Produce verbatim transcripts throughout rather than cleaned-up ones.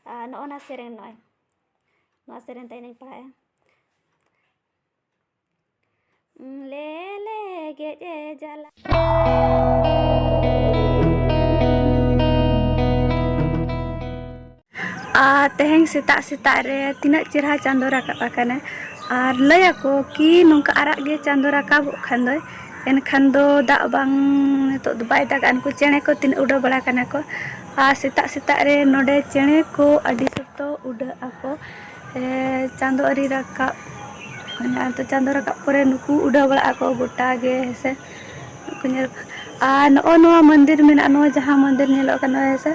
ᱟᱨ ᱱᱚᱜᱼᱚ ᱱᱟ ᱥᱮᱨᱮᱧ, ᱱᱚᱜᱼᱚᱭ ᱱᱚᱣᱟ ᱥᱮᱨᱮᱧ ᱛᱮ ᱤᱧᱤᱧ ᱯᱟᱲᱦᱟᱜᱼᱟ᱾ ᱞᱮ ᱞᱮ ᱜᱮᱡ ᱮ ᱡᱟᱞᱟ᱾ ᱟᱨ ᱛᱮᱦᱮᱧ ᱥᱮᱛᱟᱜ ᱥᱮᱛᱟᱜ ᱨᱮ ᱛᱤᱱᱟᱹᱜ ᱪᱮᱨᱦᱟ ᱪᱟᱸᱫᱚ ᱨᱟᱠᱟᱵ ᱟᱠᱟᱱᱟ᱾ ᱟᱨ ᱞᱟᱹᱭᱟᱠᱚ ᱠᱤ ᱱᱚᱝᱠᱟ ᱟᱨᱟᱜ ᱜᱮ ᱪᱟᱸᱫᱚ ᱨᱟᱠᱟᱵᱚᱜ ᱠᱷᱟᱱ ᱫᱚᱭ, ᱮᱱᱠᱷᱟᱱ ᱫᱚ ᱫᱟᱜ ᱵᱟᱝ, ᱱᱤᱛᱚᱜ ᱫᱚ ᱵᱟᱭ ᱫᱟᱜᱟ᱾ ᱩᱱᱠᱩ ᱪᱮᱬᱮ ᱠᱚ ᱛᱤᱱᱟᱹᱜ ᱩᱰᱟᱹᱣ ᱵᱟᱲᱟ ᱠᱟᱱᱟ ᱠᱚ᱾ ᱟᱨ ᱥᱮᱛᱟᱜ ᱥᱮᱛᱟᱜ ᱨᱮ ᱱᱚᱰᱮ ᱪᱮᱬᱮ ᱠᱚ ᱟᱹᱰᱤ ᱥᱚᱠᱛᱚ ᱩᱰᱟᱹᱜ ᱟᱠᱚ᱾ ᱮ, ᱪᱟᱸᱫᱚ ᱟᱹᱣᱨᱤ ᱨᱟᱠᱟᱵ, ᱢᱟᱱᱮ ᱟᱫᱚ ᱪᱟᱸᱫᱚ ᱨᱟᱠᱟᱵ ᱯᱚᱨᱮ ᱱᱩᱠᱩ ᱩᱰᱟᱹᱣ ᱵᱟᱲᱟᱜ ᱟᱠᱚ ᱜᱚᱴᱟ ᱜᱮ, ᱦᱮᱸ ᱥᱮ᱾ ᱠᱚ ᱧᱮᱞ, ᱟᱨ ᱱᱚᱜᱼᱚ ᱱᱚᱣᱟ ᱢᱚᱱᱫᱤᱨ ᱢᱮᱱᱟᱜᱼᱟ, ᱱᱚᱣᱟ ᱡᱟᱦᱟᱸ ᱢᱚᱱᱫᱤᱨ ᱧᱮᱞᱚᱜ ᱠᱟᱱᱟ, ᱦᱮᱸ ᱥᱮ,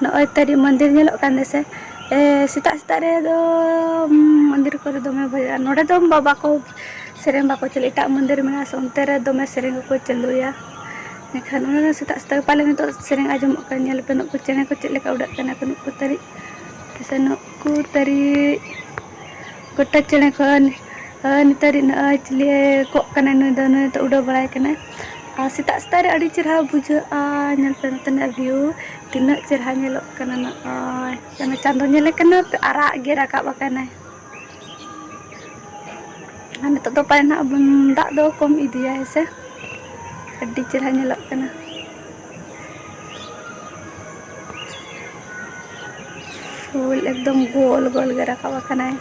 ᱱᱚᱜᱼᱚᱭ ᱛᱟᱹᱨᱤ ᱢᱚᱱᱫᱤᱨ ᱧᱮᱞᱚᱜ ᱠᱟᱱ ᱫᱚ ᱥᱮ, ᱮ, ᱥᱮᱛᱟᱜ ᱥᱮᱛᱟᱜ ᱨᱮᱫᱚ, ᱩᱢ, ᱢᱚᱱᱫᱤᱨ ᱠᱚᱨᱮ ᱫᱚᱢᱮ ᱵᱷᱤᱲ᱾ ᱱᱚᱰᱮ ᱫᱚ ᱵᱟ-, ᱵᱟᱠᱚ ᱥᱮᱨᱮᱧ ᱵᱟᱠᱚ ᱪᱟᱹᱞᱩᱭᱟ, ᱮᱴᱟᱜ ᱢᱚᱱᱫᱤᱨ ᱢᱮᱱᱟᱜᱼᱟ ᱥᱮ, ᱚᱱᱛᱮ ᱨᱮ ᱫᱚᱢᱮ ᱥᱮᱨᱮᱧ ᱠᱚᱠᱚ ᱪᱟᱹᱞᱩᱭᱟ᱾ ᱮᱱᱠᱷᱟᱱ ᱚᱱᱟ ᱫᱚ ᱥᱮᱛᱟᱜ ᱥᱮᱛᱟᱜ ᱜᱮ ᱯᱟᱞᱮ ᱱᱤᱛᱚᱜ ᱥᱮᱨᱮᱧ ᱟᱸᱡᱚᱢᱚᱜ ᱠᱟᱱᱟ᱾ ᱧᱮᱞ ᱯᱮ, ᱱᱩᱠᱩ ᱪᱮᱬᱮ ᱠᱚ ᱪᱮᱫ ᱞᱮᱠᱟ ᱩᱰᱟᱹᱜ ᱠᱟᱱᱟ ᱠᱚ, ᱱᱩᱠᱩ ᱛᱟᱹᱨᱤᱡ ᱥᱮ ᱱᱩᱠᱩ ᱛᱟᱹᱨᱤᱡ ᱜᱚᱴᱟ ᱪᱮᱬᱮ ᱠᱷᱚᱱ, ᱟᱨ ᱱᱮᱛᱟᱨᱤᱡ ᱱᱚᱜᱼᱚᱭ ᱪᱤᱞᱤ ᱠᱚᱜ ᱠᱟᱱᱟᱭ ᱱᱩᱭ ᱫᱚ, ᱱᱩᱭ ᱫᱚ ᱩᱰᱟᱹᱣ ᱵᱟᱲᱟᱭ ᱠᱟᱱᱟᱭ᱾ ᱟᱨ ᱥᱮᱛᱟᱜ ᱥᱮᱛᱟᱜ ᱨᱮ ᱟᱹᱰᱤ ᱪᱮᱨᱦᱟ ᱵᱩᱡᱷᱟᱹᱜᱼᱟ᱾ ᱧᱮᱞ ᱯᱮ ᱱᱚᱛᱮᱱᱟᱜ view ᱛᱤᱱᱟᱹᱜ ᱪᱮᱨᱦᱟ ᱧᱮᱞᱚᱜ ᱠᱟᱱᱟ᱾ ᱱᱚᱜᱼᱚᱭ ᱪᱟᱸᱫᱚ ᱧᱮᱞᱮ ᱠᱟᱱᱟ ᱯᱮ, ᱟᱨᱟᱜ ᱜᱮ ᱨᱟᱠᱟᱵ ᱟᱠᱟᱱᱟᱭ᱾ ᱟᱨ ᱱᱤᱛᱚᱜ ᱫᱚ ᱯᱟᱞᱮ ᱱᱟᱜ ᱵᱚᱱ, ᱫᱟᱜ ᱫᱚ ᱠᱚᱢ ᱤᱫᱤᱭᱟ, ᱦᱮᱸ ᱥᱮ? ᱟᱹᱰᱤ ᱪᱮᱨᱦᱟ ᱧᱮᱞᱚᱜ ᱠᱟᱱᱟ᱾ ᱯᱷᱩᱞ ᱮᱠᱫᱚᱢ ᱜᱳᱞ ᱜᱳᱞ ᱜᱮ ᱨᱟᱠᱟᱵ ᱟᱠᱟᱱᱟᱭ᱾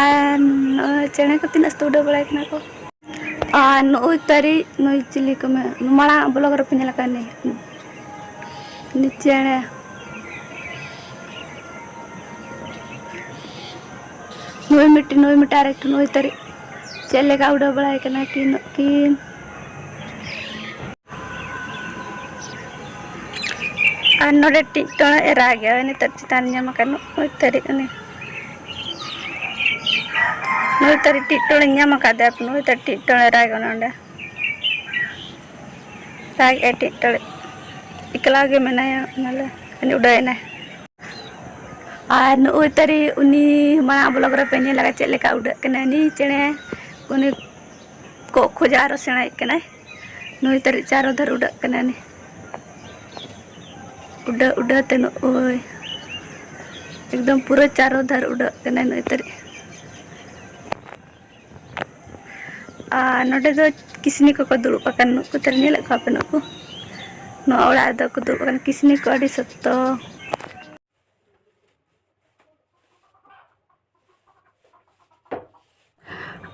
ᱟᱨ ᱱᱚᱜᱼᱚᱭ ᱪᱮᱬᱮ ᱠᱚ ᱛᱤᱱᱟᱹᱜ ᱥᱛᱩ ᱩᱰᱟᱹᱣ ᱵᱟᱲᱟᱭ ᱠᱟᱱᱟ ᱠᱚ᱾ ᱟᱨ ᱱᱩᱜᱼᱩᱭ ᱛᱟᱹᱨᱤᱡ, ᱱᱩᱭ ᱪᱤᱞᱤ ᱠᱚ ᱢᱮ-, ᱢᱟᱲᱟᱝ vlog ᱨᱮᱯᱮ ᱧᱮᱞ ᱟᱠᱟᱫ ᱱᱩᱭ, ᱱᱩᱭ ᱪᱮᱬᱮ᱾ ᱱᱩᱭ ᱢᱤᱫᱴᱤᱡ, ᱱᱩᱭ ᱢᱤᱫᱴᱤᱡ, ᱟᱨ ᱮᱠᱴᱩ ᱱᱩᱭ ᱛᱟᱹᱨᱤᱡ᱾ ᱪᱮᱫ ᱞᱮᱠᱟ ᱩᱰᱟᱹᱣ ᱵᱟᱲᱟᱭ ᱠᱟᱱᱟ ᱠᱤᱱ ᱱᱩᱠᱤᱱ᱾ ᱟᱨ ᱱᱚᱰᱮ ᱴᱤᱡ ᱴᱚᱬᱮ ᱮ ᱨᱟᱜᱮᱜᱼᱟ, ᱩᱱᱤ ᱛᱟᱹᱨᱤᱡ ᱪᱮᱛᱟᱱ ᱨᱮ ᱧᱟᱢ ᱟᱠᱟᱫ, ᱱᱩᱭ ᱛᱟᱹᱨᱤᱡ ᱩᱱᱤ᱾ ᱱᱩᱭ ᱛᱟᱹᱨᱤᱡ ᱴᱤᱡ ᱴᱚᱬᱮ ᱧᱟᱢ ᱟᱠᱟᱫᱮᱭᱟ, ᱱᱩᱭ ᱛᱟᱹᱨᱤᱡ ᱴᱤᱡ ᱴᱚᱬᱮ ᱨᱟᱜᱮᱜᱼᱟ ᱱᱚᱰᱮ᱾ ᱨᱟᱜᱮᱜᱼᱟᱭ ᱴᱤᱡ ᱴᱚᱬᱮ᱾ ᱮᱠᱞᱟ ᱜᱮ ᱢᱮᱱᱟᱭᱟ, ᱚᱱᱟ ᱞᱮ-, ᱩᱱᱤ ᱩᱰᱟᱹᱣ ᱮᱱᱟᱭ᱾ ᱟᱨ ᱱᱩᱜᱼᱩᱭ ᱛᱟᱹᱨᱤᱡ ᱩᱱᱤ ᱢᱟᱲᱟᱝ vlog ᱨᱮᱯᱮ ᱧᱮᱞ ᱟᱠᱟᱫ ᱪᱮᱫ ᱞᱮᱠᱟ ᱩᱰᱟᱹᱜ ᱠᱟᱱᱟᱭ ᱩᱱᱤ ᱪᱮᱬᱮ᱾ ᱩᱱᱤ ᱠᱚᱜ ᱠᱷᱚᱡᱟᱜ ᱟᱨᱚ ᱥᱮᱬᱟᱭᱮᱫ ᱠᱟᱱᱟᱭ᱾ ᱱᱩᱭ ᱛᱟᱹᱨᱤᱡ ᱪᱟᱨᱚ ᱫᱷᱟᱨ ᱩᱰᱟᱹᱜ ᱠᱟᱱᱟᱭ ᱩᱱᱤ᱾ ᱩᱰᱟᱹᱣ, ᱩᱰᱟᱹᱣ ᱛᱮ ᱱᱩᱜᱼᱩᱭ᱾ ᱮᱠᱫᱚᱢ ᱯᱩᱨᱟᱹ ᱪᱟᱨᱚ ᱫᱷᱟᱨ ᱩᱰᱟᱹᱜ ᱠᱟᱱᱟᱭ ᱱᱩᱭ ᱛᱟᱹᱨᱤᱡ᱾ ᱟᱨ ᱱᱚᱰᱮ ᱫᱚ ᱠᱤᱥᱱᱤ ᱠᱚᱠᱚ ᱫᱩᱲᱩᱵ ᱟᱠᱟᱱ, ᱱᱩᱠᱩ ᱛᱟᱹᱨᱤᱡ ᱧᱮᱞᱮᱫ ᱠᱚᱣᱟ ᱯᱮ? ᱱᱩᱠᱩ, ᱱᱚᱣᱟ ᱚᱲᱟᱜ ᱨᱮᱫᱚ ᱠᱚ ᱫᱩᱲᱩᱵ ᱟᱠᱟᱱᱟ ᱠᱤᱥᱱᱤ ᱠᱚ, ᱟᱹᱰᱤ ᱥᱚᱠᱛᱚ᱾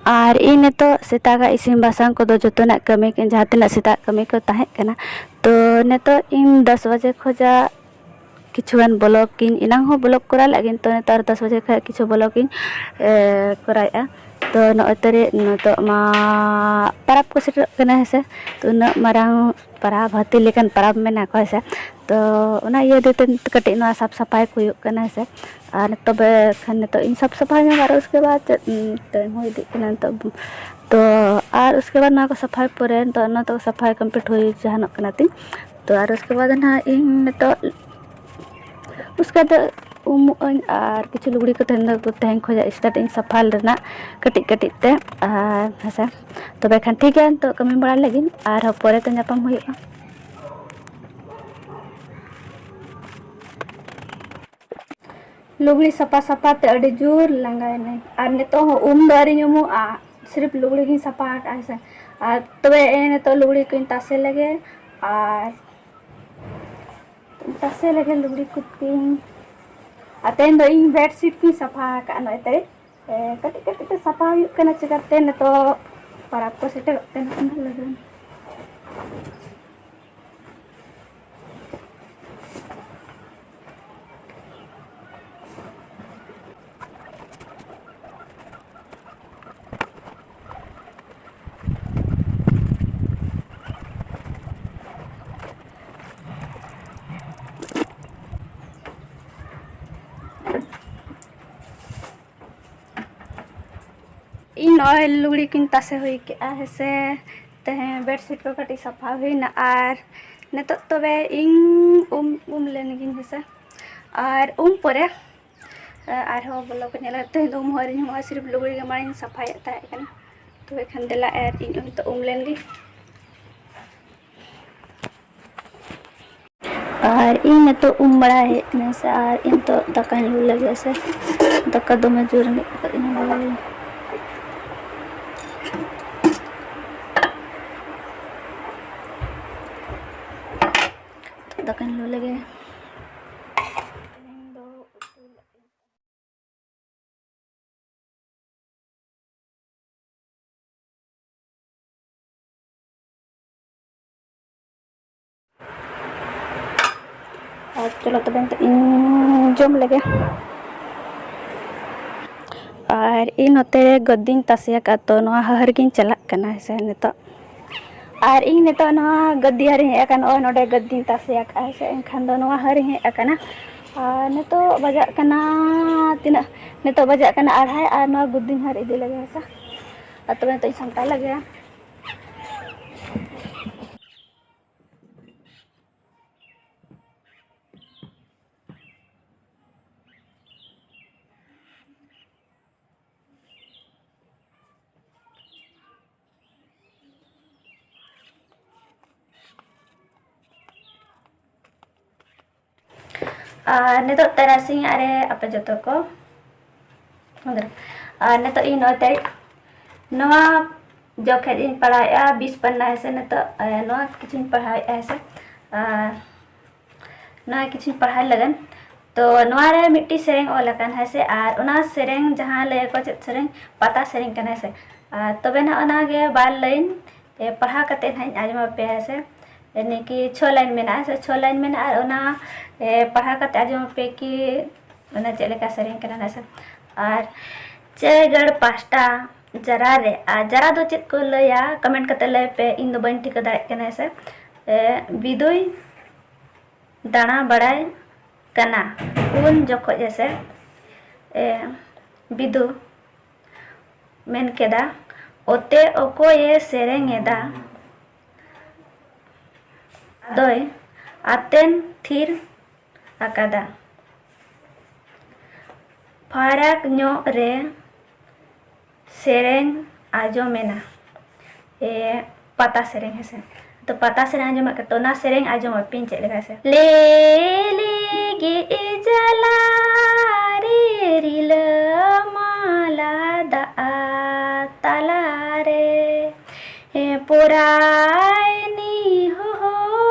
ᱟᱨ ᱤᱧ ᱱᱤᱛᱚᱜ ᱥᱮᱛᱟᱜᱟᱜ ᱤᱥᱤᱱ ᱵᱟᱥᱟᱝ ᱠᱚᱫᱚ ᱡᱚᱛᱚᱱᱟᱜ ᱠᱟᱹᱢᱤ, ᱡᱟᱦᱟᱸ ᱛᱤᱱᱟᱹᱜ ᱥᱮᱛᱟᱜ ᱠᱟᱹᱢᱤ ᱠᱚ ᱛᱟᱦᱮᱸ ᱠᱟᱱᱟ, ᱛᱚ ᱱᱤᱛᱚᱜ ᱤᱧ ᱫᱚᱥ ᱵᱟᱡᱮ ᱠᱷᱚᱱᱟᱜ ᱠᱤᱪᱷᱩᱜᱟᱱ ᱵᱞᱚᱜ ᱤᱧ, ᱮᱱᱟᱝ ᱦᱚᱸ ᱵᱞᱚᱜ ᱠᱚᱨᱟᱣ ᱞᱮᱫ ᱜᱤᱧ, ᱛᱚ ᱱᱮᱛᱟᱨ ᱫᱚᱥ ᱵᱟᱡᱮ ᱠᱷᱚᱱᱟᱜ ᱠᱤᱪᱷᱩ ᱵᱞᱚᱜ ᱤᱧ, ᱮ, ᱠᱚᱨᱟᱣᱮᱫᱼᱟ᱾ ᱛᱚ ᱱᱚᱜᱼᱚᱭ ᱛᱟᱹᱨᱤ ᱱᱤᱛᱚᱜ ᱢᱟ ᱯᱟᱨᱟᱵᱽ ᱠᱚ ᱥᱮᱴᱮᱨᱚᱜ ᱠᱟᱱᱟ, ᱦᱮᱸ ᱥᱮ? ᱛᱚ ᱩᱱᱟᱹᱜ ᱢᱟᱨᱟᱝ ᱯᱟᱨᱟᱵᱽ, ᱦᱟᱹᱛᱤ ᱞᱮᱠᱟᱱ ᱯᱟᱨᱟᱵᱽ ᱢᱮᱱᱟᱜ ᱠᱚ, ᱦᱮᱸ ᱥᱮ? ᱛᱚ ᱚᱱᱟ ᱤᱭᱟᱹ ᱫᱤᱭᱮ ᱛᱮ ᱱᱤᱛᱚᱜ ᱠᱟᱹᱴᱤᱡ ᱱᱚᱣᱟ ᱥᱟᱯ ᱥᱟᱯᱷᱟᱭ ᱠᱚ ᱦᱩᱭᱩᱜ ᱠᱟᱱᱟ, ᱦᱮᱸ ᱥᱮ? ᱟᱨ ᱛᱚᱵᱮ ᱠᱷᱟᱱ ᱱᱤᱛᱚᱜ ᱤᱧ ᱥᱟᱯ ᱥᱟᱯᱷᱟᱭ ᱧᱚᱜᱟ, ᱟᱨ ᱩᱥᱠᱮ ᱵᱟᱫᱽ ᱪᱮᱫ, ᱩᱸ, ᱴᱟᱭᱤᱢ ᱦᱚᱸ ᱤᱫᱤᱜ ᱠᱟᱱᱟ ᱱᱤᱛᱚᱜ᱾ ᱛᱚ ᱟᱨ ᱩᱥᱠᱮ ᱵᱟᱫᱽ ᱱᱚᱣᱟ ᱠᱚ ᱥᱟᱯᱷᱟᱭ ᱯᱚᱨᱮ, ᱱᱤᱛᱚᱜ ᱚᱱᱟ ᱛᱚ ᱥᱟᱯᱷᱟᱭ ᱠᱚᱢᱯᱞᱤᱴ ᱦᱩᱭ ᱡᱟᱦᱟᱱᱚᱜ ᱠᱟᱱᱟ ᱛᱤᱧ᱾ ᱛᱚ ᱟᱨ ᱩᱥᱠᱮ ᱵᱟᱫᱽ ᱱᱟᱦᱟᱜ ᱤᱧ ᱱᱤᱛᱚᱜ ᱩᱥᱠᱮ ᱵᱟᱫᱽ ᱩᱢᱩᱜ ᱟᱹᱧ ᱟᱨ ᱠᱤᱪᱷᱩ ᱞᱩᱜᱽᱲᱤ ᱠᱚ ᱛᱮᱦᱮᱧ ᱫᱚ, ᱛᱮᱦᱮᱧ ᱠᱷᱚᱱᱟᱜ ᱥᱴᱟᱨᱴ ᱤᱧ ᱥᱟᱯᱷᱟ ᱨᱮᱱᱟᱜ ᱠᱟᱹᱴᱤᱡ ᱠᱟᱹᱴᱤᱡ ᱛᱮ, ᱟᱨ ᱦᱮᱸ ᱥᱮ᱾ ᱛᱚᱵᱮ ᱠᱷᱟᱱ ᱴᱷᱤᱠ ᱜᱮᱭᱟ, ᱱᱤᱛᱚᱜ ᱠᱟᱹᱢᱤ ᱵᱟᱲᱟ ᱞᱟᱹᱜᱤᱫ, ᱟᱨᱦᱚᱸ ᱯᱚᱨᱮ ᱛᱮ ᱧᱟᱯᱟᱢ ᱦᱩᱭᱩᱜᱼᱟ᱾ ᱞᱩᱜᱽᱲᱤ ᱥᱟᱯᱷᱟ ᱥᱟᱯᱷᱟ ᱛᱮ ᱟᱹᱰᱤ ᱡᱳᱨ ᱞᱟᱸᱜᱟᱭᱮᱱᱟᱹᱧ᱾ ᱟᱨ ᱱᱤᱛᱚᱜ ᱦᱚᱸ ᱩᱢ ᱫᱚ ᱟᱹᱣᱨᱤᱧ ᱩᱢᱩᱜᱼᱟ, ᱥᱤᱨᱤᱯ ᱞᱩᱜᱽᱲᱤ ᱜᱤᱧ ᱥᱟᱯᱷᱟ ᱟᱠᱟᱫᱼᱟ, ᱦᱮᱸ ᱥᱮ᱾ ᱟᱨ ᱛᱚᱵᱮ ᱮ ᱱᱤᱛᱚᱜ ᱞᱩᱜᱽᱲᱤ ᱠᱚᱧ ᱛᱟᱥᱮ ᱞᱮᱜᱮ, ᱟᱨ ᱛᱟᱥᱮ ᱞᱮᱜᱮ ᱞᱩᱜᱽᱲᱤ ᱠᱚᱛᱤᱧ᱾ ᱟᱨ ᱛᱮᱦᱮᱧ ᱫᱚ ᱤᱧ ᱵᱮᱰᱥᱤᱴ ᱠᱚᱧ ᱥᱟᱯᱷᱟ ᱟᱠᱟᱫᱼᱟ ᱱᱚᱜᱼᱚᱭ ᱛᱮ᱾ ᱮ, ᱠᱟᱹᱴᱤᱡ ᱠᱟᱹᱴᱤᱡ ᱛᱮ ᱥᱟᱯᱷᱟ ᱦᱩᱭᱩᱜ ᱠᱟᱱᱟ, ᱪᱤᱠᱟᱹᱛᱮ ᱱᱤᱛᱚᱜ ᱯᱟᱨᱟᱵᱽ ᱠᱚ ᱥᱮᱴᱮᱨᱚᱜ ᱠᱟᱱᱟ, ᱚᱱᱟ ᱞᱟᱹᱜᱤᱫ᱾ ᱤᱧ ᱱᱚᱜᱼᱚᱭ ᱞᱩᱜᱽᱲᱤ ᱠᱚᱧ ᱛᱟᱥᱮ ᱦᱩᱭ ᱠᱮᱜᱼᱟ, ᱦᱮᱸ ᱥᱮ᱾ ᱛᱮᱦᱮᱧ ᱵᱮᱰᱥᱤᱴ ᱠᱚ ᱠᱟᱹᱴᱤᱡ ᱥᱟᱯᱷᱟ ᱦᱩᱭᱱᱟ, ᱟᱨ ᱱᱤᱛᱚᱜ ᱛᱚᱵᱮ ᱤᱧ ᱩᱢ, ᱩᱢ ᱞᱮᱱ ᱜᱤᱧ, ᱦᱮᱸ ᱥᱮ᱾ ᱟᱨ ᱩᱢ ᱯᱚᱨᱮ, ᱮ, ᱟᱨᱦᱚᱸ ᱵᱞᱚᱜ ᱠᱚ ᱧᱮᱞᱟ᱾ ᱛᱮᱦᱮᱧ ᱫᱚ ᱩᱢ ᱦᱚᱸ ᱟᱹᱣᱨᱤᱧ ᱩᱢᱩᱜᱼᱟ, ᱥᱤᱨᱤᱯ ᱞᱩᱜᱽᱲᱤ ᱜᱮ ᱢᱟᱲᱟᱝ ᱤᱧ ᱥᱟᱯᱷᱟᱭᱮᱫ ᱛᱟᱦᱮᱸ ᱠᱟᱱᱟ᱾ ᱛᱚᱵᱮ ᱠᱷᱟᱱ ᱫᱮᱞᱟ, ᱟᱨ ᱤᱧ ᱱᱤᱛᱚᱜ ᱩᱢ ᱞᱮᱱ ᱜᱤᱧ᱾ ᱟᱨ ᱤᱧ ᱱᱤᱛᱚᱜ ᱩᱢ ᱵᱟᱲᱟ ᱦᱮᱡ ᱠᱟᱱᱟ ᱥᱮ, ᱟᱨ ᱤᱧ ᱱᱤᱛᱚᱜ ᱫᱟᱠᱟᱧ ᱞᱩ ᱞᱟᱹᱜᱤᱫ ᱥᱮ, ᱫᱟᱠᱟ ᱫᱚᱢᱮ ᱡᱳᱨ ᱨᱮᱸᱜᱮᱡ ᱟᱠᱟᱫᱤᱧᱟ᱾ ᱫᱟᱠᱟᱧ ᱞᱩ ᱞᱮᱜᱮ᱾ ᱟᱨ ᱪᱚᱞᱚ ᱛᱚᱵᱮ ᱱᱤᱛᱚᱜ ᱤᱧ ᱡᱚᱢ ᱞᱮᱜᱮ᱾ ᱟᱨ ᱤᱧ ᱱᱚᱛᱮ ᱨᱮ ᱜᱚᱫᱤᱧ ᱛᱟᱥᱮ ᱟᱠᱟᱫ, ᱛᱚ ᱱᱚᱣᱟ ᱦᱟᱹᱨ ᱜᱤᱧ ᱪᱟᱞᱟᱜ ᱠᱟᱱᱟ ᱦᱮᱸ ᱥᱮ ᱱᱤᱛᱚᱜ᱾ ᱟᱨ ᱤᱧ ᱱᱤᱛᱚᱜ ᱱᱚᱣᱟ ᱜᱟᱹᱫᱤᱭᱟᱹ ᱨᱤᱧ ᱦᱮᱡ ᱟᱠᱟᱱᱟ, ᱱᱚᱜᱼᱚᱭ ᱱᱚᱰᱮ ᱜᱟᱹᱫᱤᱧ ᱛᱟᱥᱮ ᱟᱠᱟᱫᱼᱟ ᱦᱮᱸ ᱥᱮ, ᱮᱱᱠᱷᱟᱱ ᱫᱚ ᱱᱚᱣᱟ ᱦᱟᱹᱨ ᱤᱧ ᱦᱮᱡ ᱟᱠᱟᱱᱟ᱾ ᱟᱨ ᱱᱤᱛᱚᱜ ᱵᱟᱡᱟᱜ ᱠᱟᱱᱟ ᱛᱤᱱᱟᱹᱜ? ᱱᱤᱛᱚᱜ ᱵᱟᱡᱟᱜ ᱠᱟᱱᱟ ᱟᱲᱦᱟᱭ, ᱟᱨ ᱱᱚᱣᱟ ᱜᱟᱹᱫᱤᱧ ᱦᱟᱹᱨ ᱤᱫᱤ ᱞᱟᱹᱜᱤᱫ ᱦᱮᱸ ᱥᱮ᱾ ᱟᱨ ᱛᱚᱵᱮ ᱱᱤᱛᱚᱜ ᱤᱧ ᱥᱟᱢᱴᱟᱣ ᱞᱮᱜᱮ᱾ ᱟᱨ ᱱᱤᱛᱚᱜ ᱛᱟᱨᱟᱥᱤᱧ ᱟᱨᱮ ᱟᱯᱮ ᱡᱚᱛᱚ ᱠᱚ, ᱟᱨ ᱱᱤᱛᱚᱜ ᱤᱧ ᱱᱚᱜᱼᱚᱭ ᱛᱮ ᱱᱚᱣᱟ ᱡᱚᱠᱷᱮᱡ ᱤᱧ ᱯᱟᱲᱦᱟᱣᱮᱫᱼᱟ ᱵᱤᱥ ᱯᱟᱱᱱᱟ ᱦᱮᱸ ᱥᱮ, ᱱᱤᱛᱚᱜ, ᱮ, ᱱᱚᱣᱟ ᱠᱤᱪᱷᱩᱧ ᱯᱟᱲᱦᱟᱣᱮᱫᱼᱟ ᱦᱮᱸ ᱥᱮ, ᱟᱨ ᱱᱚᱣᱟ ᱠᱤᱪᱷᱩᱧ ᱯᱟᱲᱦᱟᱣ ᱞᱟᱹᱜᱤᱫ᱾ ᱛᱚ ᱱᱚᱣᱟ ᱨᱮ ᱢᱤᱫᱴᱤᱡ ᱥᱮᱨᱮᱧ ᱚᱞ ᱟᱠᱟᱱ ᱦᱮᱸ ᱥᱮ, ᱟᱨ ᱚᱱᱟ ᱥᱮᱨᱮᱧ ᱡᱟᱦᱟᱸ ᱞᱟᱹᱭ ᱟᱠᱚ ᱪᱮᱫ ᱥᱮᱨᱮᱧ, ᱯᱟᱛᱟ ᱥᱮᱨᱮᱧ ᱠᱟᱱᱟ ᱦᱮᱸ ᱥᱮ᱾ ᱟᱨ ᱛᱚᱵᱮ ᱱᱟᱜ ᱚᱱᱟ ᱜᱮ ᱵᱟᱨ ᱞᱟᱭᱤᱱ, ᱮ, ᱯᱟᱲᱦᱟᱣ ᱠᱟᱛᱮ ᱱᱟᱜ ᱤᱧ ᱟᱸᱡᱚᱢ ᱟᱯᱮᱭᱟ ᱦᱮᱸ ᱥᱮ᱾ ᱮ, ᱱᱤᱭᱟᱹ ᱠᱤ ᱪᱷᱚ ᱞᱟᱭᱤᱱ ᱢᱮᱱᱟᱜᱼᱟ ᱥᱮ, ᱪᱷᱚ ᱞᱟᱭᱤᱱ ᱢᱮᱱᱟᱜᱼᱟ, ᱟᱨ ᱚᱱᱟ, ᱮ, ᱯᱟᱲᱦᱟᱣ ᱠᱟᱛᱮ ᱟᱸᱡᱚᱢ ᱟᱯᱮ ᱠᱤ ᱚᱱᱟ ᱪᱮᱫ ᱞᱮᱠᱟ ᱥᱮᱨᱮᱧ ᱠᱟᱱᱟ ᱦᱮᱸ ᱥᱮ᱾ ᱟᱨ ᱪᱮᱭᱜᱟᱲ ᱯᱟᱥᱴᱟ ᱡᱟᱨᱟ ᱨᱮ, ᱟᱨ ᱡᱟᱨᱟ ᱫᱚ ᱪᱮᱫ ᱠᱚ ᱞᱟᱹᱭᱟ ᱠᱚᱢᱮᱱᱴ ᱠᱟᱛᱮ ᱞᱟᱹᱭ ᱯᱮ, ᱤᱧ ᱫᱚ ᱵᱟᱹᱧ ᱴᱷᱤᱠᱟᱹ ᱫᱟᱲᱮᱭᱟᱜ ᱠᱟᱱᱟ ᱦᱮᱸ ᱥᱮ᱾ ᱮ, ᱵᱤᱫᱩᱭ ᱫᱟᱬᱟ ᱵᱟᱲᱟᱭ ᱠᱟᱱᱟ ᱩᱱ ᱡᱚᱠᱷᱚᱡ ᱦᱮᱸ ᱥᱮ, ᱮ, ᱵᱤᱫᱩ ᱢᱮᱱ ᱠᱮᱫᱟ, "ᱚᱛᱮ ᱚᱠᱚᱭᱮ ᱥᱮᱨᱮᱧ ᱮᱫᱟ?" ᱟᱫᱚᱭ ᱟᱛᱮᱱ ᱛᱷᱤᱨ ᱟᱠᱟᱫᱟ᱾ ᱯᱷᱟᱨᱟᱠ ᱧᱚᱜ ᱨᱮ ᱥᱮᱨᱮᱧ ᱟᱸᱡᱚᱢᱮᱱᱟ, ᱮ, ᱯᱟᱛᱟ ᱥᱮᱨᱮᱧ ᱦᱮᱸ ᱥᱮ᱾ ᱛᱚ ᱯᱟᱛᱟ ᱥᱮᱨᱮᱧ ᱟᱸᱡᱚᱢ ᱟᱠᱟᱫ, ᱛᱚ ᱚᱱᱟ ᱥᱮᱨᱮᱧ ᱟᱸᱡᱚᱢ ᱟᱯᱮᱧ ᱪᱮᱫ ᱞᱮᱠᱟ ᱥᱮ᱾ ᱞᱮᱞᱮᱜᱮ ᱡᱟᱞᱟ ᱨᱮ ᱨᱤᱞᱟᱹᱢᱟᱞᱟ ᱫᱟᱜ ᱛᱟᱞᱟᱨᱮ, ᱯᱚᱨᱟᱭᱱᱤ ᱦᱚᱦᱚ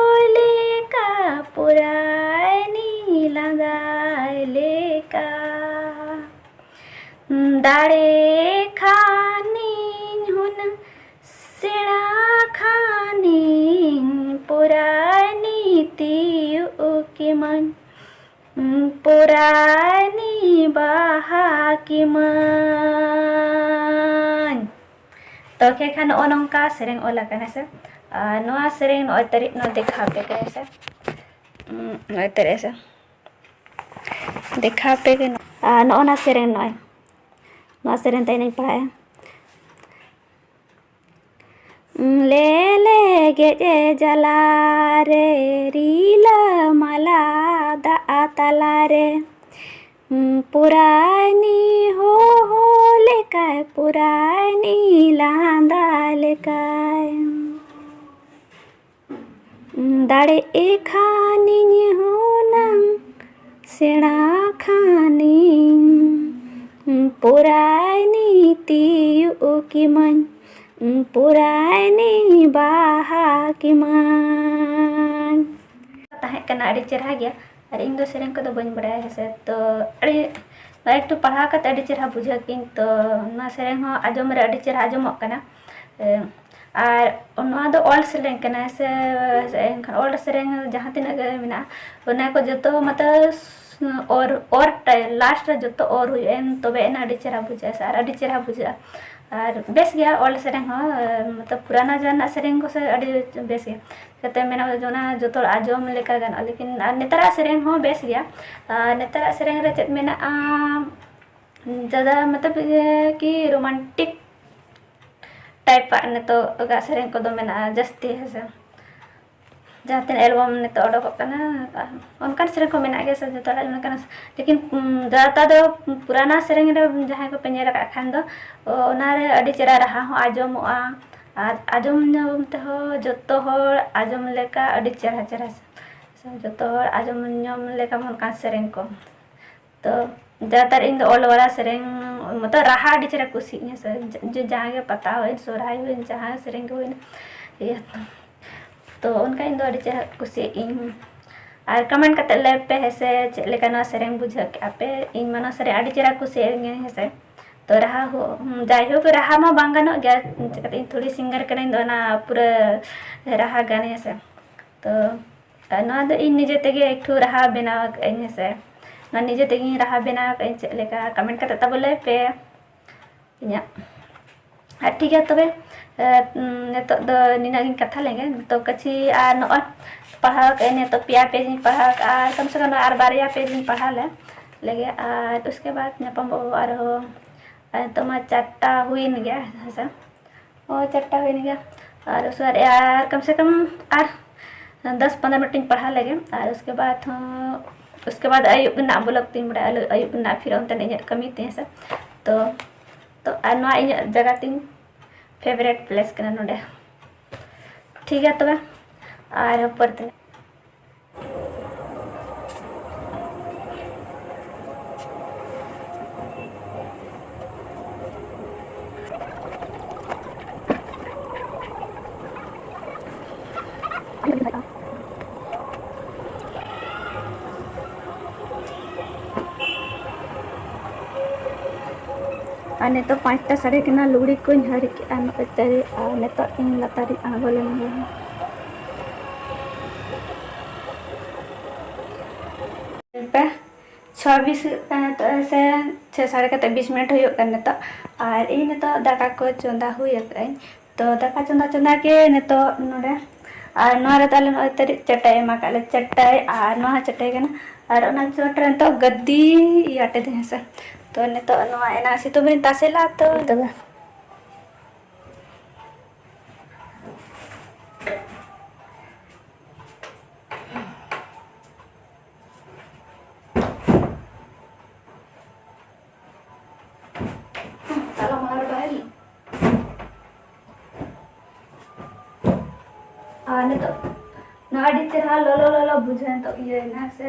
ᱞᱮᱠᱟ, ᱯᱚᱨᱟᱭᱱᱤ ᱞᱟᱸᱫᱟ ᱞᱮᱠᱟ᱾ ᱫᱟᱲᱮ ᱠᱷᱟᱱᱤᱧ ᱦᱩᱱᱟᱹᱝ, ᱥᱮᱬᱟ ᱠᱷᱟᱱᱤᱧ, ᱯᱚᱨᱟᱭᱱᱤ ᱛᱤᱭᱩᱜ ᱠᱮᱢᱟᱹᱧ, ᱯᱚᱨᱟᱭᱱᱤ ᱵᱟᱦᱟ ᱠᱮᱢᱟᱹᱧ᱾ ᱛᱚ ᱠᱷᱮ ᱠᱷᱟᱱ ᱱᱚᱜᱼᱚ ᱱᱚᱝᱠᱟ ᱥᱮᱨᱮᱧ ᱚᱞ ᱟᱠᱟᱱᱟ ᱥᱮ᱾ ᱟᱨ ᱱᱚᱣᱟ ᱥᱮᱨᱮᱧ ᱱᱚᱜᱼᱚᱭ ᱛᱟᱹᱨᱤᱡ ᱱᱚᱣᱟ ᱫᱮᱠᱷᱟᱣ ᱯᱮ ᱠᱟᱱᱟ ᱥᱮ᱾ ᱱᱚᱜᱼᱚᱭ ᱛᱟᱹᱨᱤᱡ ᱥᱮ᱾ ᱫᱮᱠᱷᱟᱣ ᱯᱮ ᱜᱮ᱾ ᱟᱨ ᱱᱚᱜᱼᱚ ᱱᱟ ᱥᱮᱨᱮᱧ ᱱᱚᱜᱼᱚᱭ᱾ ᱱᱚᱣᱟ ᱥᱮᱨᱮᱧ ᱛᱮ ᱤᱧᱤᱧ ᱯᱟᱲᱦᱟᱜᱼᱟ᱾ ᱞᱮᱞᱮᱜᱮᱡ ᱡᱟᱞᱟᱨᱮ ᱨᱤᱞᱟᱹᱢᱟᱞᱟ ᱫᱟᱜ ᱛᱟᱞᱟᱨᱮ, ᱯᱩᱨᱟᱭᱱᱤ ᱦᱚᱦᱚ ᱞᱮᱠᱟᱭ, ᱯᱩᱨᱟᱭᱱᱤ ᱞᱟᱸᱫᱟ ᱞᱮᱠᱟᱭ᱾ ᱫᱟᱲᱮᱜ ᱠᱷᱟᱱᱤᱧ ᱦᱩᱱᱟᱹᱝ, ᱥᱮᱬᱟ ᱠᱷᱟᱱᱤᱧ, ᱯᱩᱨᱟᱭᱱᱤ ᱛᱤᱭᱩᱜ ᱠᱮᱢᱟᱹᱧ, ᱯᱩᱨᱟᱭᱱᱤ ᱵᱟᱦᱟ ᱠᱮᱢᱟᱹᱧ᱾ ᱛᱟᱦᱮᱸ ᱠᱟᱱᱟ, ᱟᱹᱰᱤ ᱪᱮᱨᱦᱟ ᱜᱮᱭᱟ᱾ ᱟᱨ ᱤᱧ ᱫᱚ ᱥᱮᱨᱮᱧ ᱠᱚᱫᱚ ᱵᱟᱹᱧ ᱵᱟᱲᱟᱭᱟ ᱦᱮᱸ ᱥᱮ, ᱛᱚ ᱟᱹᱰᱤ ᱱᱚᱣᱟ ᱮᱠᱴᱩ ᱯᱟᱲᱦᱟᱣ ᱠᱟᱛᱮ ᱟᱹᱰᱤ ᱪᱮᱨᱦᱟ ᱵᱩᱡᱷᱟᱹᱣ ᱠᱤᱧ, ᱛᱚ ᱱᱚᱣᱟ ᱥᱮᱨᱮᱧ ᱦᱚᱸ ᱟᱸᱡᱚᱢ ᱨᱮ ᱟᱹᱰᱤ ᱪᱮᱨᱦᱟ ᱟᱸᱡᱚᱢᱚᱜ ᱠᱟᱱᱟ᱾ ᱮ, ᱟᱨ ᱱᱚᱣᱟ ᱫᱚ ᱚᱞ ᱥᱮᱨᱮᱧ ᱠᱟᱱᱟ ᱥᱮ, ᱮᱱᱠᱷᱟᱱ ᱚᱞ ᱥᱮᱨᱮᱧ ᱡᱟᱦᱟᱸ ᱛᱤᱱᱟᱹᱜ ᱜᱮ ᱢᱮᱱᱟᱜᱼᱟ, ᱚᱱᱟ ᱠᱚ ᱡᱚᱛᱚ ᱢᱚᱛᱞᱚᱵ ᱚᱨ, ᱚᱨ ᱴᱟᱭ-, ᱞᱟᱥᱴ ᱨᱮ ᱡᱚᱛᱚ ᱚᱨ ᱦᱩᱭᱩᱜᱼᱟ, ᱮᱱ ᱛᱚᱵᱮ ᱮᱱᱟ ᱟᱹᱰᱤ ᱪᱮᱦᱨᱟ ᱵᱩᱡᱷᱟᱹᱜᱼᱟ ᱥᱮ, ᱟᱨ ᱟᱹᱰᱤ ᱪᱮᱦᱨᱟ ᱵᱩᱡᱷᱟᱹᱜᱼᱟ᱾ ᱟᱨ ᱵᱮᱥ ᱜᱮᱭᱟ ᱚᱞ ᱥᱮᱨᱮᱧ ᱦᱚᱸ, ᱮ, ᱢᱚᱛᱞᱚᱵ ᱯᱩᱨᱟᱱᱟ ᱡᱟᱦᱟᱱᱟᱜ ᱥᱮᱨᱮᱧ ᱠᱚ ᱥᱮ ᱟᱹᱰᱤ ᱵᱮᱥ ᱜᱮᱭᱟ᱾ ᱪᱤᱠᱟᱹᱛᱮ ᱢᱮᱱᱟ ᱚᱱᱟ ᱡᱚᱛᱚ ᱦᱚᱲ ᱟᱸᱡᱚᱢ ᱞᱮᱠᱟ ᱜᱟᱱᱚᱜᱼᱟ, ᱞᱮᱠᱤᱱ ᱟᱨ ᱱᱮᱛᱟᱨᱟᱜ ᱥᱮᱨᱮᱧ ᱦᱚᱸ ᱵᱮᱥ ᱜᱮᱭᱟ᱾ ᱟᱨ ᱱᱮᱛᱟᱨᱟᱜ ᱥᱮᱨᱮᱧ ᱨᱮ ᱪᱮᱫ ᱢᱮᱱᱟᱜᱼᱟ, ᱡᱟᱫᱟ ᱢᱚᱛᱞᱚᱵ ᱤᱭᱟᱹ ᱠᱤ ᱨᱳᱢᱟᱱᱴᱤᱠ ᱴᱟᱭᱤᱯ ᱟᱜ ᱱᱤᱛᱚᱜᱟᱜ ᱥᱮᱨᱮᱧ ᱠᱚᱫᱚ ᱢᱮᱱᱟᱜᱼᱟ ᱡᱟᱹᱥᱛᱤ ᱦᱮᱸ ᱥᱮ᱾ ᱡᱟᱦᱟᱸ ᱛᱤᱱᱟᱹᱜ ᱮᱞᱵᱟᱢ ᱱᱤᱛᱚᱜ ᱚᱰᱚᱠᱚᱜ ᱠᱟᱱᱟ, ᱚᱱᱠᱟᱱ ᱥᱮᱨᱮᱧ ᱠᱚ ᱢᱮᱱᱟᱜ ᱜᱮᱭᱟ ᱥᱮ ᱡᱚᱛᱚ ᱦᱚᱲᱟᱜ ᱚᱱᱠᱟᱱᱟᱜ, ᱞᱮᱠᱤᱱ, ᱩᱢ, ᱡᱟᱫᱟᱛᱟᱨ ᱫᱚ ᱯᱩᱨᱟᱱᱟ ᱥᱮᱨᱮᱧ ᱨᱮ ᱡᱟᱦᱟᱸᱭ ᱠᱚᱯᱮ ᱧᱮᱞ ᱟᱠᱟᱫ ᱠᱷᱟᱱ ᱫᱚ, ᱚ, ᱚᱱᱟᱨᱮ ᱟᱹᱰᱤ ᱪᱮᱦᱨᱟ ᱨᱟᱦᱟ ᱦᱚᱸ ᱟᱸᱡᱚᱢᱚᱜᱼᱟ᱾ ᱟᱨ ᱟᱸᱡᱚᱢ ᱧᱟᱢ ᱛᱮᱦᱚᱸ ᱡᱚᱛᱚ ᱦᱚᱲ ᱟᱸᱡᱚᱢ ᱞᱮᱠᱟ ᱟᱹᱰᱤ ᱪᱮᱦᱨᱟ ᱪᱮᱦᱨᱟ, ᱡᱚᱛᱚ ᱦᱚᱲ ᱟᱸᱡᱚᱢ ᱧᱟᱢ ᱞᱮᱠᱟ ᱚᱱᱠᱟᱱ ᱥᱮᱨᱮᱧ ᱠᱚ᱾ ᱛᱚ ᱡᱟᱫᱟᱛᱟᱨ ᱤᱧ ᱫᱚ ᱚᱞ ᱵᱟᱲᱟ ᱥᱮᱨᱮᱧ, ᱢᱚᱛᱞᱚᱵ ᱨᱟᱦᱟ ᱟᱹᱰᱤ ᱪᱮᱦᱨᱟ ᱠᱩᱥᱤᱭᱟᱜ ᱤᱧ ᱥᱮ, ᱡᱮ ᱡᱟᱦᱟᱸ ᱜᱮ ᱯᱟᱛᱟ ᱦᱩᱭᱮᱱ, ᱥᱚᱦᱨᱟᱭ ᱦᱩᱭᱮᱱ, ᱡᱟᱦᱟᱸ ᱥᱮᱨᱮᱧ ᱜᱮ ᱦᱩᱭᱮᱱ, ᱤᱭᱟᱹ, ᱛᱚ ᱚᱱᱠᱟ ᱤᱧ ᱫᱚ ᱟᱹᱰᱤ ᱪᱮᱦᱨᱟ ᱠᱩᱥᱤᱭᱟᱜ ᱤᱧ᱾ ᱟᱨ comment ᱠᱟᱛᱮ ᱞᱟᱹᱭ ᱯᱮ ᱦᱮᱸᱥᱮ, ᱪᱮᱫ ᱞᱮᱠᱟ ᱱᱚᱣᱟ ᱥᱮᱨᱮᱧ ᱵᱩᱡᱷᱟᱹᱣ ᱠᱮᱜᱼᱟ ᱯᱮ? ᱤᱧ ᱢᱟ ᱱᱚᱣᱟ ᱥᱮᱨᱮᱧ ᱟᱹᱰᱤ ᱪᱮᱦᱨᱟ ᱠᱩᱥᱤᱭᱟᱜ ᱤᱧ ᱦᱮᱸᱥᱮ᱾ ᱛᱚ ᱨᱟᱦᱟ ᱦᱚᱸ, ᱡᱟᱭᱦᱳᱠ, ᱨᱟᱦᱟ ᱢᱟ ᱵᱟᱝ ᱜᱟᱱᱚᱜ ᱜᱮᱭᱟ, ᱪᱤᱠᱟᱹᱛᱮ ᱤᱧ ᱛᱷᱚᱲᱤ singer ᱠᱟᱹᱱᱟᱹᱧ ᱫᱚ ᱚᱱᱟ ᱯᱩᱨᱟᱹ ᱨᱟᱦᱟ ᱜᱟᱱ ᱦᱮᱸᱥᱮ᱾ ᱛᱚ ᱟᱨ ᱱᱚᱣᱟ ᱫᱚ ᱤᱧ ᱱᱤᱡᱮ ᱛᱮᱜᱮ ᱮᱠᱴᱩ ᱨᱟᱦᱟ ᱵᱮᱱᱟᱣ ᱟᱠᱟᱫ ᱟᱹᱧ ᱦᱮᱸᱥᱮ᱾ ᱱᱚᱣᱟ ᱱᱤᱡᱮ ᱛᱮᱜᱮᱧ ᱨᱟᱦᱟ ᱵᱮᱱᱟᱣ ᱟᱠᱟᱫ ᱟᱹᱧ, ᱪᱮᱫ ᱞᱮᱠᱟ comment ᱠᱟᱛᱮ ᱛᱟᱵᱚ ᱞᱟᱹᱭ ᱯᱮ ᱤᱧᱟᱹᱜ᱾ ᱟᱨ ᱴᱷᱤᱠ ᱜᱮᱭᱟ ᱛᱚᱵᱮ, ᱮ, ᱩᱸ, ᱱᱤᱛᱚᱜ ᱫᱚ ᱱᱤᱱᱟᱹᱜ ᱜᱤᱧ ᱠᱟᱛᱷᱟ ᱞᱮᱜᱮ᱾ ᱱᱤᱛᱚᱜ ᱠᱟᱹᱪᱷᱤ ᱟᱨ ᱱᱚᱜᱼᱚᱭ ᱯᱟᱲᱦᱟᱣ ᱠᱟᱜ ᱟᱹᱧ, ᱱᱤᱛᱚᱜ ᱯᱮᱭᱟ page ᱤᱧ ᱯᱟᱲᱦᱟᱣ ᱠᱟᱜᱼᱟ, ᱟᱨ ᱠᱚᱢ ᱥᱮ ᱠᱚᱢ ᱟᱨ ᱵᱟᱨᱭᱟ page ᱤᱧ ᱯᱟᱲᱦᱟᱣ ᱞᱮ ᱞᱮᱜᱮ, ᱟᱨ ᱩᱥᱠᱮ ᱵᱟᱫ ᱧᱟᱯᱟᱢᱚᱜᱼᱟ ᱟᱨᱦᱚᱸ᱾ ᱟᱨ ᱱᱤᱛᱚᱜ ᱢᱟ ᱪᱟᱨᱴᱟ ᱦᱩᱭᱮᱱ ᱜᱮᱭᱟ ᱦᱮᱸᱥᱮ᱾ ᱦᱳᱭ, ᱪᱟᱨᱴᱟ ᱦᱩᱭᱮᱱ ᱜᱮᱭᱟ᱾ ᱟᱨ ᱩᱥᱟᱹᱨᱟ ᱟᱨ ᱠᱚᱢ ᱥᱮ ᱠᱚᱢ ᱟᱨ ᱫᱚᱥ ᱯᱚᱱᱨᱚ minute ᱤᱧ ᱯᱟᱲᱦᱟᱣ ᱞᱮᱜᱮ, ᱟᱨ ᱩᱥᱠᱮ ᱵᱟᱫ ᱦᱚᱸ, ᱩᱥᱠᱮ ᱵᱟᱫ ᱟᱹᱭᱩᱵ ᱨᱮᱱᱟᱜ vlog ᱛᱤᱧ ᱵᱟᱲᱟᱭᱟ, ᱟᱹᱭᱩᱵ ᱨᱮᱱᱟᱜ ᱯᱷᱤᱨ ᱚᱱᱛᱮ ᱤᱧᱟᱹᱜ ᱠᱟᱹᱢᱤ ᱛᱤᱧ ᱦᱮᱸᱥᱮ᱾ ᱛᱚ, ᱛᱚ ᱟᱨ ᱱᱚᱣᱟ ᱤᱧᱟᱹᱜ ᱡᱟᱭᱜᱟ ᱛᱤᱧ, favourite place ᱠᱟᱱᱟ ᱱᱚᱰᱮ᱾ ᱴᱷᱤᱠ ᱜᱮᱭᱟ ᱛᱚᱵᱮ, ᱟᱨ ᱯᱚᱨᱮ ᱛᱮ᱾ ᱟᱨ ᱱᱤᱛᱚᱜ ᱯᱟᱸᱪᱴᱟ ᱥᱟᱰᱮ ᱠᱟᱱᱟ, ᱞᱩᱜᱽᱲᱤ ᱠᱚᱧ ᱦᱟᱹᱨ ᱠᱮᱜᱼᱟ ᱱᱚᱜᱼᱚᱭ ᱛᱟᱹᱨᱤ, ᱟᱨ ᱱᱤᱛᱚᱜ ᱤᱧ ᱞᱟᱛᱟᱨᱤᱧ ᱟᱬᱜᱚ ᱞᱮᱱ ᱜᱮ᱾ ᱯᱮ, ᱪᱷᱚ ᱵᱤᱥ ᱦᱩᱭᱩᱜ ᱠᱟᱱᱟ ᱱᱤᱛᱚᱜ, ᱥᱮ ᱪᱷᱚ ᱥᱟᱲᱮ ᱠᱟᱛᱮ ᱵᱤᱥ minute ᱦᱩᱭᱩᱜ ᱠᱟᱱᱟ ᱱᱤᱛᱚᱜ᱾ ᱟᱨ ᱤᱧ ᱱᱤᱛᱚᱜ ᱫᱟᱠᱟ ᱠᱚ ᱪᱚᱸᱫᱟ ᱦᱩᱭ ᱟᱠᱟᱫᱟᱹᱧ᱾ ᱛᱚ ᱫᱟᱠᱟ ᱪᱚᱸᱫᱟ ᱪᱚᱸᱫᱟ ᱜᱮ ᱱᱤᱛᱚᱜ ᱱᱚᱰᱮ, ᱟᱨ ᱱᱚᱣᱟ ᱨᱮᱫᱚ ᱟᱞᱮ ᱱᱚᱜᱼᱚᱭ ᱛᱟᱹᱨᱤᱡ ᱪᱟᱴᱟᱭ ᱮᱢ ᱟᱠᱟᱫ ᱞᱮ, ᱪᱟᱴᱟᱭ, ᱟᱨ ᱱᱚᱣᱟ ᱦᱚᱸ ᱪᱟᱴᱟᱭ ᱠᱟᱱᱟ, ᱟᱨ ᱚᱱᱟ ᱪᱚᱴ ᱨᱮ ᱱᱤᱛᱚᱜ ᱜᱟᱹᱫᱤ ᱤᱭᱟᱹ ᱟᱴᱮᱫ ᱦᱮᱸ ᱥᱮ᱾ ᱛᱚ ᱱᱤᱛᱚᱜ ᱱᱚᱣᱟ ᱮᱱᱟᱝ ᱥᱤᱛᱩᱝ ᱨᱤᱧ ᱛᱟᱥᱮ ᱞᱟᱜᱼᱟ, ᱛᱚ ᱛᱚᱵᱮ᱾ ᱛᱟᱞᱟ ᱢᱟᱞᱟ ᱨᱮ ᱵᱟᱭ ᱦᱩᱭᱩᱜ᱾ ᱟᱹᱰᱤ ᱪᱮᱦᱨᱟ ᱞᱚᱞᱚ ᱞᱚᱞᱚ ᱵᱩᱡᱷᱟᱹᱣ ᱱᱤᱛᱚᱜ ᱤᱭᱟᱹᱭᱮᱱᱟ ᱥᱮ᱾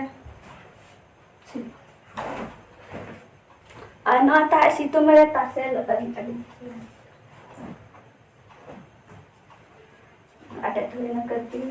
ᱟᱨ ᱱᱚᱣᱟ ᱛᱟᱦᱮᱸ ᱥᱤᱛᱩᱝ ᱨᱮ ᱛᱟᱥᱮ ᱞᱟᱜᱟᱜ ᱟᱹᱰᱤ ᱪᱮᱦᱨᱟ᱾ ᱟᱴᱮᱫ ᱦᱩᱭᱱᱟ ᱠᱟᱹᱴᱤᱡ᱾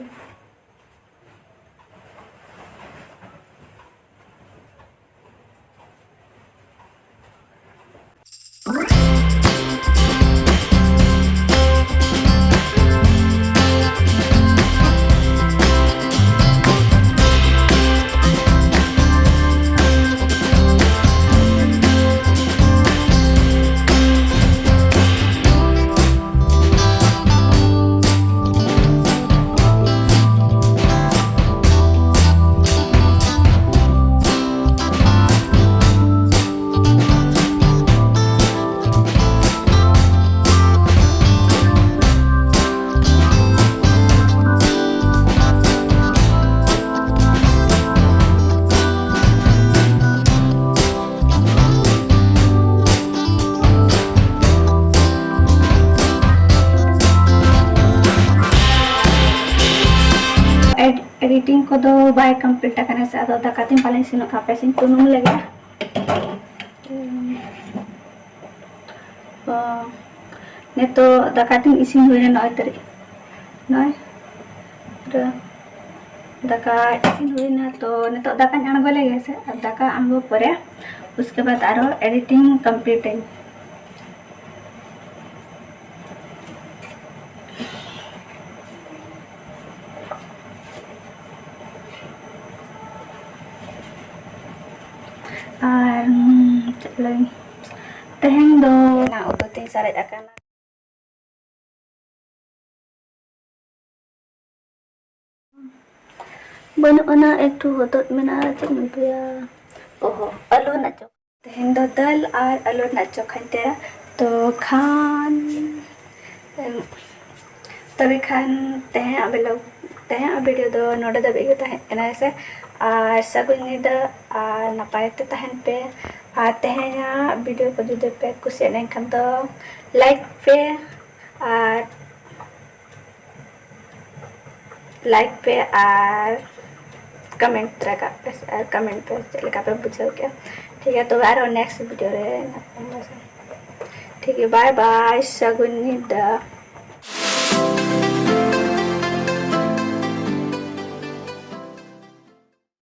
ᱮᱰ- ᱮᱰᱤᱴᱤᱝ ᱠᱚᱫᱚ ᱵᱟᱭ ᱠᱚᱢᱯᱞᱤᱴ ᱟᱠᱟᱱᱟ ᱥᱮ, ᱟᱫᱚ ᱫᱟᱠᱟ ᱛᱤᱧ ᱯᱟᱞᱮᱧ ᱤᱥᱤᱱᱚᱜ ᱠᱟᱱᱟ, ᱦᱟᱯᱮ ᱥᱮᱧ ᱛᱩᱱᱩᱢ ᱞᱮᱜᱮ᱾ ᱛᱚ, ᱱᱤᱛᱚᱜ ᱫᱟᱠᱟ ᱛᱤᱧ ᱤᱥᱤᱱ ᱦᱩᱭᱱᱟ, ᱱᱚᱜᱼᱚᱭ ᱛᱟᱹᱨᱤ-, ᱱᱚᱜᱼᱚᱭ ᱯᱩᱨᱟᱹ ᱫᱟᱠᱟ ᱤᱥᱤᱱ ᱦᱩᱭᱱᱟ᱾ ᱛᱚ, ᱱᱤᱛᱚᱜ ᱫᱟᱠᱟᱧ ᱟᱬᱜᱚ ᱞᱮᱜᱮ ᱥᱮ, ᱟᱨ ᱫᱟᱠᱟ ᱟᱬᱜᱚ ᱯᱚᱨᱮ ᱩᱥᱠᱮ ᱵᱟᱫ ᱟᱨᱚ ᱮᱰᱤᱴᱤᱝ ᱠᱚᱢᱯᱞᱤᱴ ᱟᱹᱧ᱾ ᱟᱨ, ᱩᱸ, ᱪᱮᱫ ᱞᱟᱹᱭ, ᱛᱮᱦᱮᱧ ᱫᱚ ᱚᱱᱟ ᱩᱛᱩ ᱛᱤᱧ ᱥᱟᱨᱮᱡ ᱟᱠᱟᱱᱟ᱾ ᱵᱟᱹᱱᱩᱜ ᱟᱱᱟ, ᱮᱠᱴᱩ ᱦᱚᱛᱚᱫ ᱢᱮᱱᱟᱜᱼᱟ, ᱪᱮᱫ ᱤᱧ ᱩᱛᱩᱭᱟ? ᱚᱦᱚ, ᱟᱹᱞᱩ ᱨᱮᱱᱟᱜ ᱪᱚᱠ᱾ ᱛᱮᱦᱮᱧ ᱫᱚ ᱫᱟᱹᱞ ᱟᱨ ᱟᱹᱞᱩ ᱨᱮᱱᱟᱜ ᱪᱚᱠᱷᱟᱧ ᱛᱮᱭᱟᱨᱟ᱾ ᱛᱚ ᱠᱷᱟᱱ, ᱮᱢ, ᱛᱚᱵᱮ ᱠᱷᱟᱱ ᱛᱮᱦᱮᱧᱟᱜ vlog, ᱛᱮᱦᱮᱧᱟᱜ video ᱫᱚ ᱱᱚᱰᱮ ᱫᱷᱟᱹᱵᱤᱡ ᱜᱮ ᱛᱟᱦᱮᱸ ᱠᱟᱱᱟ ᱦᱮᱸ ᱥᱮ᱾ ᱟᱨ ᱥᱟᱹᱜᱩᱱ ᱧᱤᱫᱟᱹ, ᱟᱨ ᱱᱟᱯᱟᱭ ᱛᱮ ᱛᱟᱦᱮᱱ ᱯᱮ᱾ ᱟᱨ ᱛᱮᱦᱮᱧᱟᱜ video ᱠᱚ ᱡᱩᱫᱤ ᱯᱮ ᱠᱩᱥᱤᱭᱟᱜ ᱞᱮᱱᱠᱷᱟᱱ ᱫᱚ like ᱯᱮ, ᱟᱨ ᱞᱟᱭᱤᱠ ᱯᱮ ᱟᱨ ᱠᱚᱢᱮᱱᱴ ᱨᱟᱠᱟᱵ ᱯᱮ ᱟᱨ ᱠᱚᱢᱮᱱᱴ ᱯᱮ ᱪᱮᱫ ᱞᱮᱠᱟ ᱯᱮ ᱵᱩᱡᱷᱟᱹᱣ ᱠᱮᱜᱼᱟ᱾ ᱴᱷᱤᱠ ᱜᱮᱭᱟ, ᱛᱚᱵᱮ ᱟᱨᱦᱚᱸ ᱱᱮᱠᱥᱴ ᱵᱷᱤᱰᱤᱭᱳ ᱨᱮ ᱧᱟᱯᱟᱢ ᱵᱚᱱ᱾ ᱴᱷᱤᱠ ᱜᱮᱭᱟ, ᱵᱟᱭ ᱵᱟᱭ, ᱥᱟᱹᱜᱩᱱ ᱧᱤᱫᱟᱹ᱾